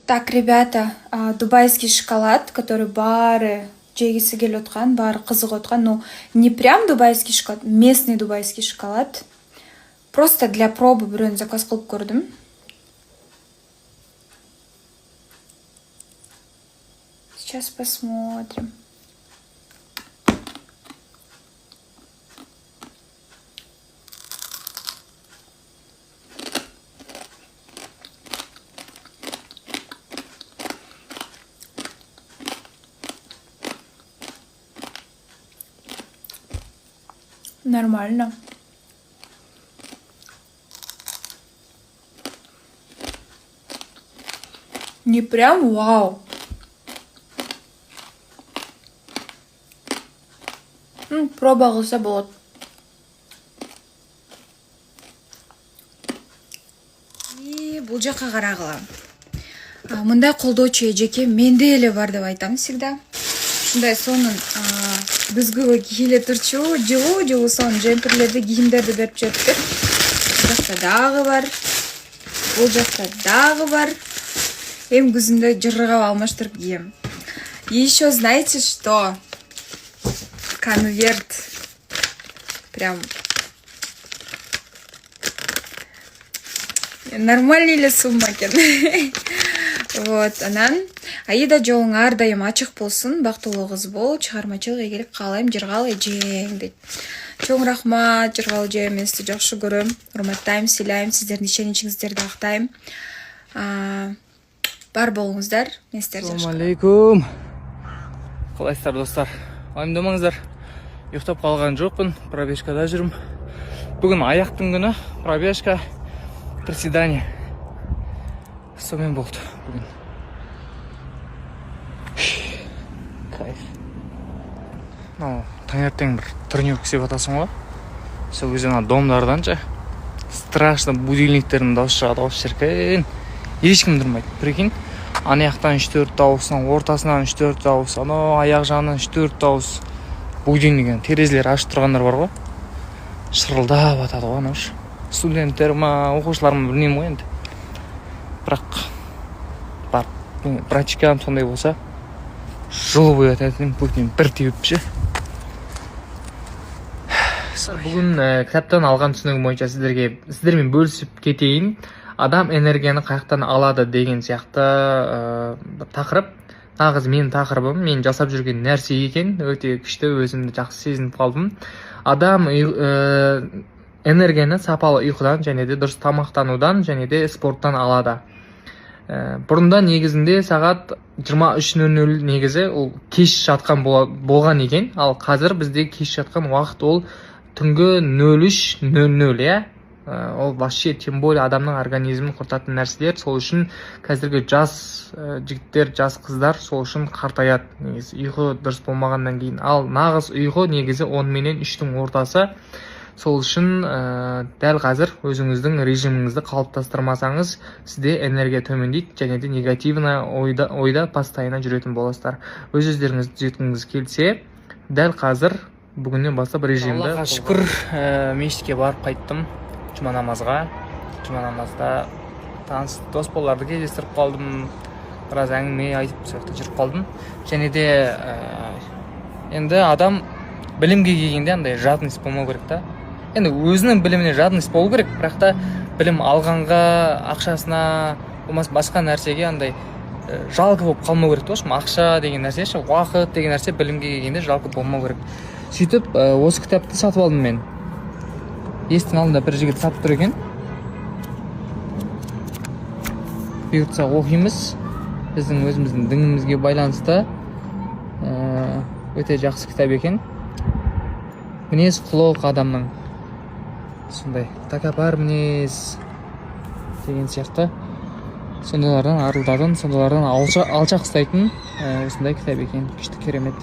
Так, ребята, дубайский шоколад, который баары жегиси келип аткан, баары кызыгып аткан, ну, не прям дубайский шоколад, местный дубайский шоколад. Просто для пробы бирөөнү заказ кылып көрдүм. Сейчас посмотрим. Нормально. Не прям вау. Проба кылса болот. И бул жака карагыла. Мындай колдоочу эжеке менде эле бар деп айтам всегда. Ушундай сонун күзгүгө кийиле турчу жылуу жылуу сонун джемперлерди, кийимдерди берип жибериптир. Бул жакта дагы бар, бул жакта дагы бар. Эми күзүндө жыргап алмаштырып кием. И еще знаете что? Конверт. Прям нормальный эле сумма экен. Вот, анан Аида, жолуң ар дайым ачык болсун, бактылуу кыз бол, чыгармачылык ийгилик каалайм, Жыргал эжең дейт. Чоң рахмат, Жыргал эже, мен сизди жакшы көрөм, урматтайм, сыйлайм, сиздердин ишеничиңиздерди актайм. Бар болуңуздар, мен сиздерди жакшы Ассалому көрөм. алейкум. Қалайсыздар, достар? Уайымдамаңыздар. Ұйықтап қалған жоқпын, пробежкада жүрмін. Бүгін аяқтың күні, пробежка, приседание. Сонымен болды бүгін. Кайф. Мынау таңертең бір тренировка істеп жатасың ғой. Сол кезде ана домдардан ше страшно будильниктердің дауысы шығады ғой, шіркін. Ешкім тұрмайды, прикинь. Ана жақтан үш төрт дауыс, ортасынан үш төрт дауыс, анау аяқ жағынан үш төрт дауыс. Будильник енді терезелері ашық тұрғандар бар ғой, шырылдап атады ғой анау ше. Студенттер ма, оқушылар ма, білмеймін ғой енді. Бірақ барып мен братишкам сондай болса, жұлып оятатын едім, бөтен бір теуіп ше. Бүгін кітаптан алған түсінігім бойынша сіздермен бөлісіп кетейін. Адам энергияны қаяқтан алады деген сияқты бір тақырып. Нағыз менің тақырыбым, мен жасап жүрген нәрсе екен. Өте күшті, өзімді жақсы сезініп қалдым. Адам энергияны сапалы ұйқыдан және де дұрыс тамақтанудан және де спорттан алады. Бұрында негізінде сағат 23:00 негізі ол кеш жатқан болған екен. Ал қазір бізде кеш жатқан уақыт ол түнгі 03:00, иә. Ол вообще тем более адамның организмін құртатын нәрселер. Сол үшін қазіргі жас жігіттер, жас қыздар сол үшін қартаяды негізі, ұйқы дұрыс болмағаннан кейін. Ал нағыз ұйқы негізі 10 менен 3-тің ортасы. Сол үшін дәл қазір өзіңіздің режиміңізді қалыптастырмасаңыз, сізде энергия төмендейді және де негативный ойда постоянно жүретін боласыздар. Өз өздеріңізді түзеткіңіз келсе, дәл қазір бүгіннен бастап режимді. Аллаға шүкір, мешітке барып қайттым жұма намазға. Жұма намазда таныс дос балаларды кездестіріп қалдым, біраз әңгіме айтып сол жақта жүріп қалдым. Және де енді адам білімге келгенде андай жадность болмау керек та. Енді өзінің біліміне жадность болу керек, бірақ та білім алғанға, ақшасына болмаса басқа нәрсеге андай жалко болып қалмау керек та. В общем, ақша деген нәрсе ше, уақыт деген нәрсе білімге келгенде жалко болмау керек. Сөйтіп осы кітапты сатып алдым мен. Есіктің алдында бір жігіт сатып тұр екен. Бұйыртса, оқимыз. Біздің өзіміздің дінімізге байланысты өте жақсы кітап екен. Мінез құлық адамның сондай тәкаппар мінез деген сияқты сондайлардан арылтатын, сондайлардан алшақ ұстайтын осындай кітап екен. Күшті, керемет.